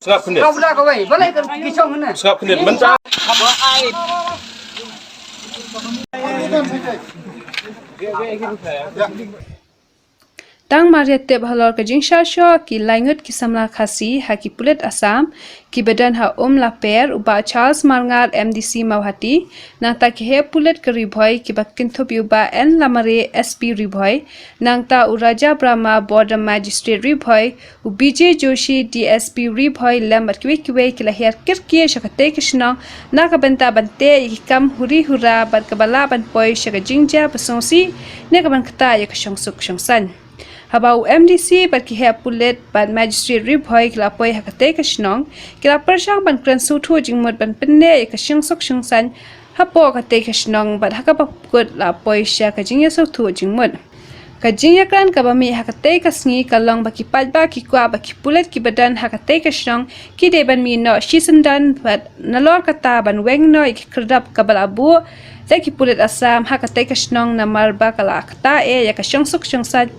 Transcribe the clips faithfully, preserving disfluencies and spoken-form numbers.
Sngap khyndiat. Kau dah kau, eh, balai ka ki chong ne. Sngap khyndiat, mynta. Tang mar ïa tip halor ka jingshah shoh ki laingut ki samla Khasi ha ki pulit Assam, kiba don ha Umlaper, u Bah Charles Marngar, M D C Mawhati, nangta ki heh pulit ka Ri Bhoi, kiba kynthup ïa u Bah N Lamare, S P Ri Bhoi, nangta u Raja Brahma, Border Magistrate Ri Bhoi, u B J Joshi, D S P Ri Bhoi, lem bad kiwei kiwei ki la hiar kyrkieh sha katei ka shnong na ka bynta ban teh ïa ki kam huri hura bad kaba lah ban poi sha ka jingjia ba sngewsih ne ka ban ktah ïa ka shongsuk shongsaiñ. Haba u M D C bad ki heh pulit bad Magistrate Ri Bhoi ki la poi ha katei ka shnong, ki la pyrshang ban kren sngewthuh jingmut ban pynneh ïa ka shongsuk shongsaiñ hapoh katei ka shnong bad ha kaba kut la poi sha ka jingïasngewthuh jingmut. Ka jingïakren kaba mih ha katei ka sngi ka long ba ki paidbah ki kwah ba ki pulit kiba don ha katei ka shnong ki dei ban mih noh shisyndon bad nalor kata ban weng noh ïa ki khyrdop kaba la buh da ki pulit Assam ha katei ka shnong namar ba ka la ktah eh ïa ka shongsuk shongsaiñ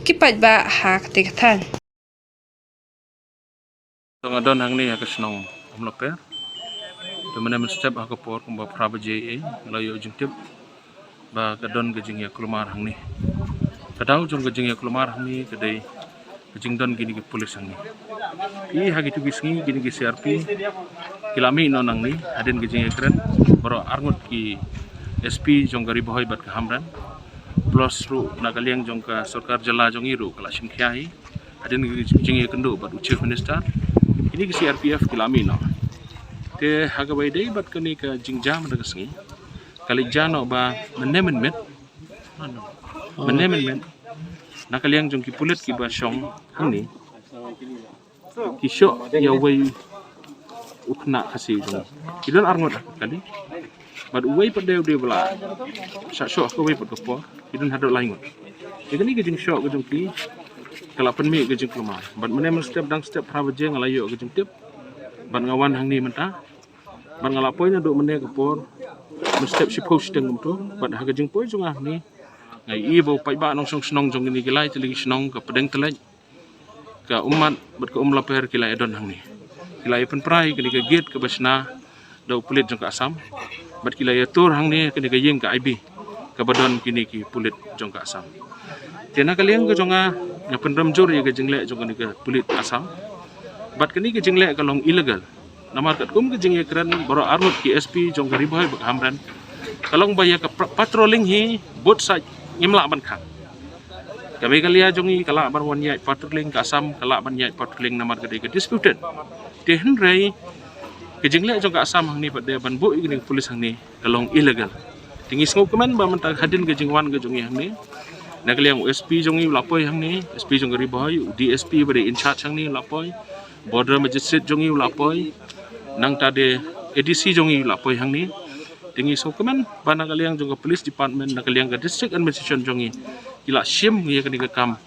ki paidbah ha katei ka thaiñ. Tang nga don hangne ha ka shnong Umlaper. Te mynne mynstep ha ka por kumba phra baje ei nga la ïoh jingtip ba ka don ka jingïakulmar hangne. Ka daw jong ka jingïakulmar hangne ka dei ka jingdon kine ki pulit hangne. Ki ha kitu ki sngi kine ki C R P ki la mih noh nangne hadien ka jingïakren baroh arngut ki S P jong ka Ri Bhoi bad ka Hamren. Plus ruh na ka liang jong ka sorkar jylla jong i ruh ka la shim khia hi. Hadien ka jingïakynduh bad u Chief Minister. Kine ki C R P F ki la mih noh. Te ha kaba ïadei bad kane ka jingjia mynta ka sngi ka leit jia noh ba mynne mynmiet. Mynne mynmiet na ka liang jong ki pulit kiba shong hangne ki shoh ïa uwei u khynnah Khasi jong ngi. Ki don arngut ha ka kali. Bad uwei pat de u dei ba la shah shoh ha kawei pat ka por. Ki don haduh laingut. Ïa kane ka jingshoh ka jong ki ka la pynmih ka jingkulmar. Bad mynne mynstep dang step phra baje nga la ïoh ka jingtip. Bad nga wan hangne mynta. Bad nga la poi naduh mynne ka por mynstep shiphew shiteng kumto. Bad ha ka jingpoi jong nga hangne nga ïohi ba u paidbah nongshong shnong jong kine ki lai tylli ki shnong ka Pdeng Tyleit, ka Ummat bad ka Umlaper ki la ïadon hangne. Ki la ïapynpra ïa kane ka gate kaba shna da u pulit jong ka Assam bad ki la ïatur hangne kane ka ïing ka I B kaba don kine ki pulit jong ka Assam. Te na ka liang ka jong nga nga pynrem jur ïa ka jingleh jong kane ka pulit Assam. Bad kane ka jingleh ka long illegal. Namar katkum ka jingïakren baroh arngut ki S P jong ka Ri Bhoi bad ka Hamren ka long ba ïa ka pra- patrolling hi both side ngim lah ban khang. Ka Meghalaya jong ngi ka lah ban wan ïaid patrolling, ka Assam ka lah ban ïaid patrolling namar ka dei ka disputed. Te hynrei ka jingleh jong ka Assam hangne pat de ban buh ïa kane ka pulit hangne ka long illegal. Te ngi sngewkmen ba mynta hadien ka jingwan ka jong ngi hangne na ka liang u S P jong ngi u la poi hangne, S P jong ka Ri Bhoi, u D S P ba dei in charge hangne u la poi, Border Magistrate jong ngi u la poi, nangta de A D C jong ngi u la poi hangne. Te ngi sngewkmen ba na ka liang jong ka police department, na ka liang ka district administration jong ngi ki la shim ïa kane ka kam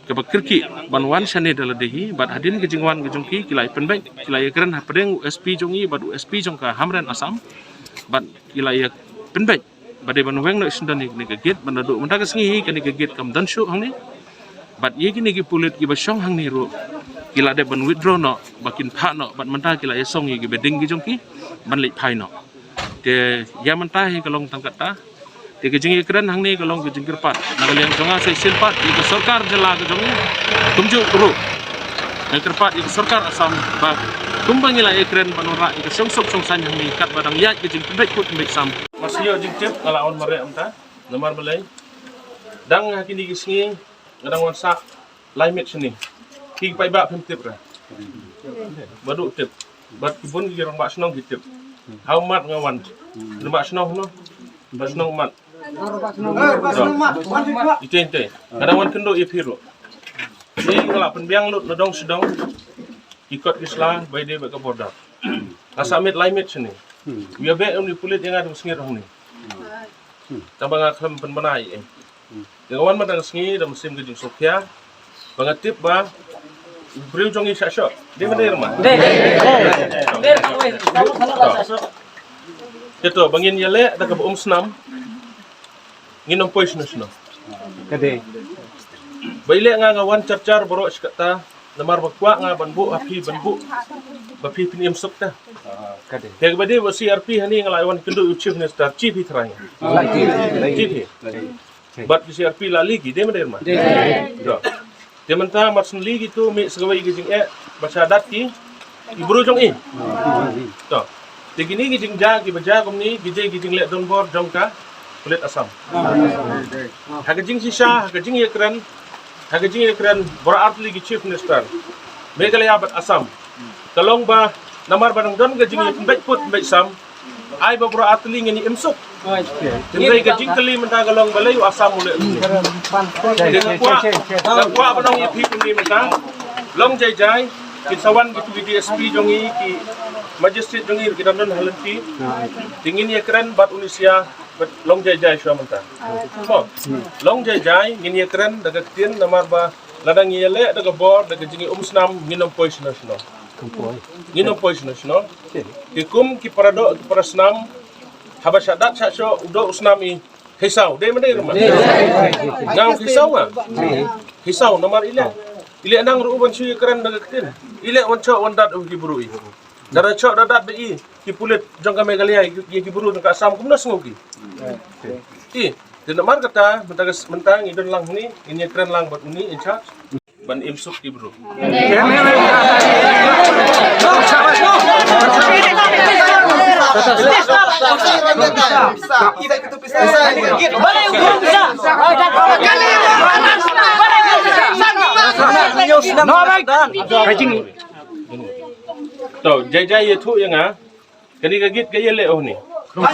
kaba kyrkieh ban wan shane da lade hi. Bad hadien ka jingwan ka jong ki ki la ïa pynbeit, ki la ïakren hapdeng u S P jong ngi bad u S P jong ka Hamren Assam. Bad ki la ïa pynbeit ba dei ban weng noh shisyndon ïa kane ka gate, bad naduh mynta ka sngi hi kane ka gate kam don shuh hangne. Bad ïa kine ki pulit kiba shong hangne ruh ki la dep ban withdraw noh ba kin phah noh, bad mynta ki la ïa song ïa kiba ding ki jong ki ban leit phai noh. Te ïa mynta hi ka long tang katta. Te ka jingïakren hangne ka long ka jingkyrpad na ka liang jong nga sa shisien pat ïa ka sorkar jylla ka jong ngi, kumjuh ruh nga kyrpad ïa ka sorkar Assam ba kumba ngi la ïakren ban wanrah ïa ka shongsuk shongsaiñ hangne katba dang ïaid ka jingpynbeit kut pynbeit sam. Nga shu ïoh jingtip nga la wan mareh mynta. Namar balei? Dang ha kine ki sngi nga dang wan sah lai miet shane. Ki paidbah phim tip re. Ba duh tip. Bad ki bun ki rangbah shnong ki tip. Ha Ummat nga wan. Rangbah shnong no. Rangbah shnong Ummat. Ite ite. Nga dang wan kynduh ïa phi ruh. Ki nga la pynbiang lut na dong sha dong. Ki kot ki sla ba ïadei bad ka border. Nga sah miet lai miet shane. Ïa beh ym di pulit ïa nga da u sngewthuh hangne. Tang ba nga khlem pynbna ïa. Ïa nga wan mynta ka sngi da mynsiem ka jingsngewkhia ba nga tip ba u briew jong ngi shah shoh. Dei ma dei, Rma? Dei. Dei. Kato ba ngin ïaleh da kaba um snam. Ngin ym poi shano shano. Ka dei. Ba ïaleh nga nga wan char char baroh shi katta. Namar ba kwah nga ban buh ha phi, ban buh ba phi phin im suk te. Te ba dei ba C R P hangne nga la wan kynduh u Chief Minister, chief hi trai. Chief hi. Bad ki C R P la lei ki, dei ma dei ma. Te mynta mar syn lei ki tu, mih sa kawei ki jingeh ba sha dat ki, ki bru jong i. To. Te kine ki jingjia ki ba jia kumne, ki jia ki jingleh donbor jong ka pulit Assam. Ha ka jingshisha, ha ka jingïakren, ha ka jingïakren baroh artylli ki Chief Minister Meghalaya bad Assam. Ka long ba namar ba dang don ka jingïakren bad put bad sam, ai ba baroh artylli ngin im suk. Hynrei ka jingkylli mynta ka long balei u Assam u leh kumne. Te ka kwah, ka kwah ba long ïa phi kumne mynta. Long jai jai, ki sa wan ki tu ki D S P jong i, ki magistrate jong i, ki dang don ha lynti. Te ngin ïakren bad u Nisia, bad long jai jai shuwa mynta. Mo, long jai jai, ngin ïakren da ka ktien namar ba lada ngi ïaleh da ka bor, da ka jingïaumsnam, ngin ym poi shano shano. Ngin ym poi shano shano. Ki kum ki para doh, ki para snam, haba sha dat sha shoh, u doh u snam i, hi saw, dei ma dei ruh ma. Nga hi saw nga. Hi saw, namar i leh. I leh nang ruh ban shu ïakren da ka ktien. I leh wan shoh wan dat u ki bru i. Da da shoh da dat ba i, ki pulit jong ka Meghalaya, ki, ki bru jong ka Assam, kumno sngew ki. Te namar kata, mynta ka, mynta ngi don lang hangne, ngin ïakren lang bad une in charge. Ban im suk ki bru. To, jai jai ïathuh ïa nga. Kane ka git ka ïaleh oh ni. Krong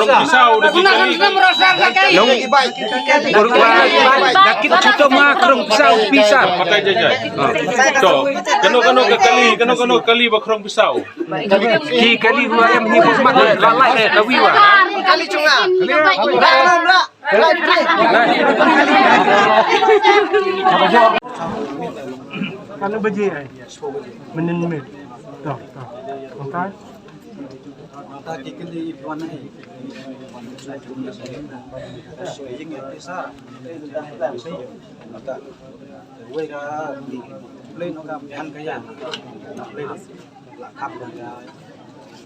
Pisaw da ki kali. Nong, da kit chuto ma Krong Pisaw pisar. Patai jai jai. To, kano kano ka kali, kano kano ka kali ba Krong Pisaw. Ki kali wa em hi buk mat la la eh tawi wa. Kali chunga. Kano baje ai? Mynnin mynnin. To, to. Engkai. Nangta ki kyndiah i tuan ai. Ïing i pisa. Nangta wei ka plane ka ïa. Plane. La kham don ya,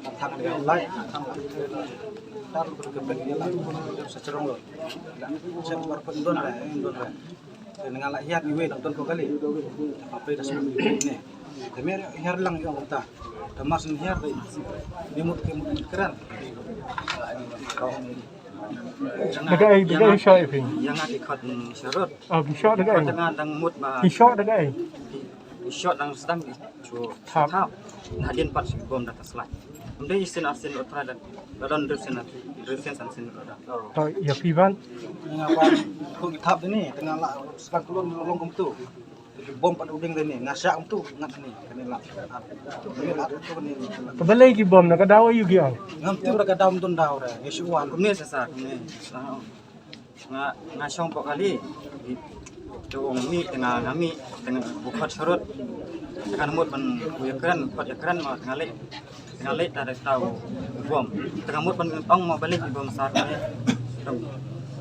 la kham don ya, la kham don ya. Tar lu ka pek ya la, sa cherong lo. Sa bar pun don la, don la. Sa nga la hiar ni wei, don ko kali. Apa dah semua ni. Te mer hiar lang ya ta. Te mas ni hiar ni. Ni mut ke mut keren. Daga ai, daga ai shot ipin. Yang ati khat ni sharot. Ah, ki shot daga ai. Khat tengah dang mut ba. Ki shot daga ai. Ki shot dang sedang Shu thap. Thap. Hadien pat shu bom da ta slide. Ym dei sien ar sien u trai da. Da don dei sien ar, dei sien san sien u da. To ïa phi ban. Nga ban ko ki thap ni tang la slang klon long kum tu. Ki bom pat u ding ni nga sha kum tu ngat ni kane la. Kane la tu ni. Ka balei ki bom na ka daw ayu ki ong. Ngam tu da ka daw mdun daw re. Ngi shu wan. Kumne sa sa kumne. Nga, nga shong pok kali. Tu ong mih, tengah nga mih, tengah bukhat serut. Tengah mut ban ïa kren, bukhat ïa kren ma tengah leh. Tengah leh ta da tau bom. Tengah mut ban ong ma balik bom sar ni. Tang,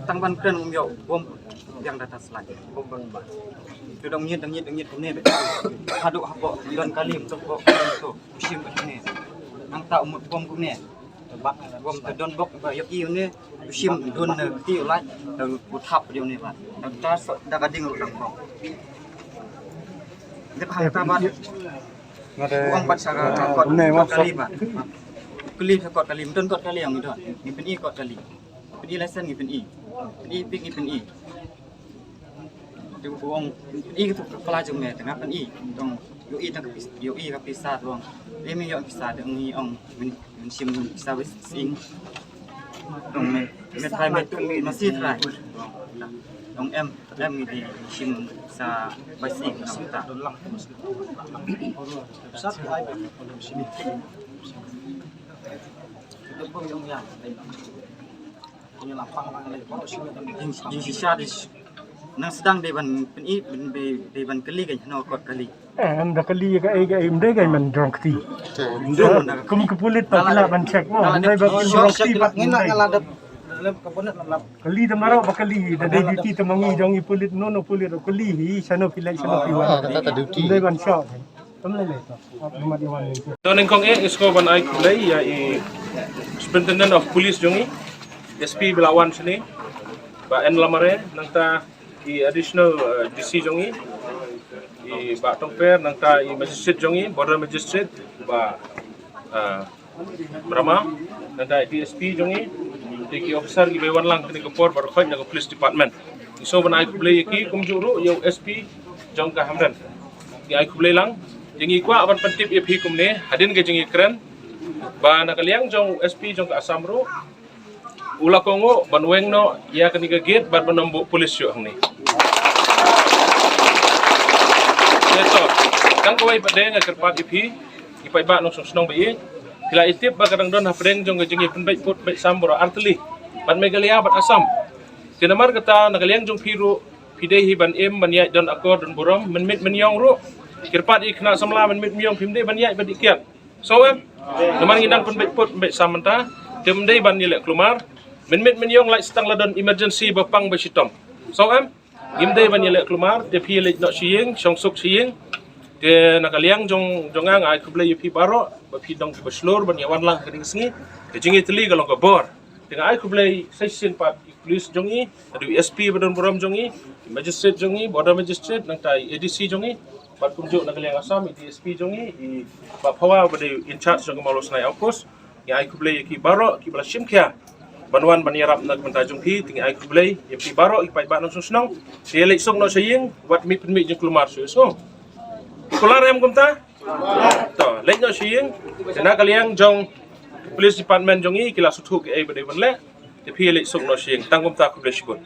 tang ban kren um ïoh bom yang data slide. Bom ban ba. Tu dong nyit, dong nyit, dong nyit kumne. Haduh hapoh don kali, tu hapoh kali tu. Usim kumne. Nang tau mut bom kumne. Bom te don bok ba ïoh i une. Usim don ne ti u lait. Te u thap di une ba. Te ta so da ka ding ruh dang bom. Dep hang ta ba. Ong ba sa ka kot kali ba. Kali sa kot kali, don kot kali yang don. Ngi pyn-i kot kali. Pyn-i lesen ngi pyn-i. Pyn-i pik ngi pyn-i. Te u ong i tu ka pla jong me tengah pyn-i. Tong ïoh i tang ka pis, ïoh i ka pisa tu ong. Te me ïoh pisa te ong i ong. Min, min shim pisa wis sing. Tong me, me trai me tu ma si trai. Tong em, em ngi di shim pisa wis sing. Tong ta. Jing, jingshisha di Nang sdang dei ban pyni, dei ban kylli ka hano kot kali. Em da kali ka ei ka ei, em dei ka man jong kti. Kum ka pulit pa kila ban check mo, em dei ba kum jong kti pat ngin la la dep lep ka pulit la lap. Kali da maro ba kali da dei duty ta mangi jong i pulit, no no pulit kali hi sano pilai sano piwa. Em dei ban check. Em lei lei to. Ap nama dia wan. To nengkong e isko ban ai khublei ya i Superintendent of Police jong i, S P Bilawan sini, ba en lamare nangta i additional uh, D C jong i, i ba Tongper nangta i magistrate jong i, border magistrate ba uh, Brahma, nangta i D S P jong i, te ki officer ki bai wan lang kane ka por ba khoi na ka police department. Iso ban ai khublei ya ki kumjuh ruh ya u S P jong ka Hamren. Ki ai khublei lang, jing i kwah ban pyntip ya phi kumne, hadin ka jing i kren, ba na ka liang jong u S P jong ka Assam ruh, u la kohnguh ban weng noh ya kane ka gate bad ban ym buh police shuh hangne. Te to, tang kawei pat de nga kyrpad ïa phi, ki paidbah nongshong shnong ba ïeit, phi la ïa tip ba ka dang don hapdeng jong ka jingïapynbeit pud beit sam baroh artylli bad Meghalaya bad Assam. Te namar kata na ka liang jong phi ruh, phi dei hi ban im ban ïaid don akor don burom, mynmiet mynïong ruh, kyrpad ïa ki khynnah samla mynmiet mynïong phim dei ban ïaid ba dih kiad. Sngewbha em? Namar ngi dang pynbeit pud beit sam mynta, te ym dei ban ïaleh klumar. Mynmiet mynïong lait sa tang la don emergency ba pang ba shitom. Sngewbha em? Ngim dei ban ïaleh klumar, te phi leit noh sha ïing, shong suk sha ïing. Te na ka liang jong jong nga, nga ai khublei ïa phi baroh ba phi dang ba shlur ban ïa wan lang kane ka sngi. Te jingïatylli ka long ka bor. Te nga ai khublei sa shisien pat ïa i police jong i, ïa u S P ba don burom jong i, magistrate jong i, border magistrate, nangta i A D C jong i, bad kumjuh na ka liang Assam i D S P jong i, i Bah Phawa ba dei in charge jong ka Mawlong Synai Outpost. Ngi ai khublei ïa ki baroh ki ba la shim khia ban wan ban ïarap na ka bynta jong phi, te ngi ai khublei ïa phi baroh ki paidbah nongshong shnong. Te leit suk noh sha ïing, wat mih pynmih jingkulmar shuh shuh. Kular em kumta? To, leit noh sha ïing. Te na ka liang jong police department jong i ki la sngewthuh ki ei ba dei ban leh. Te phi leit suk noh sha ïing. Tang kumta, khublei shibun.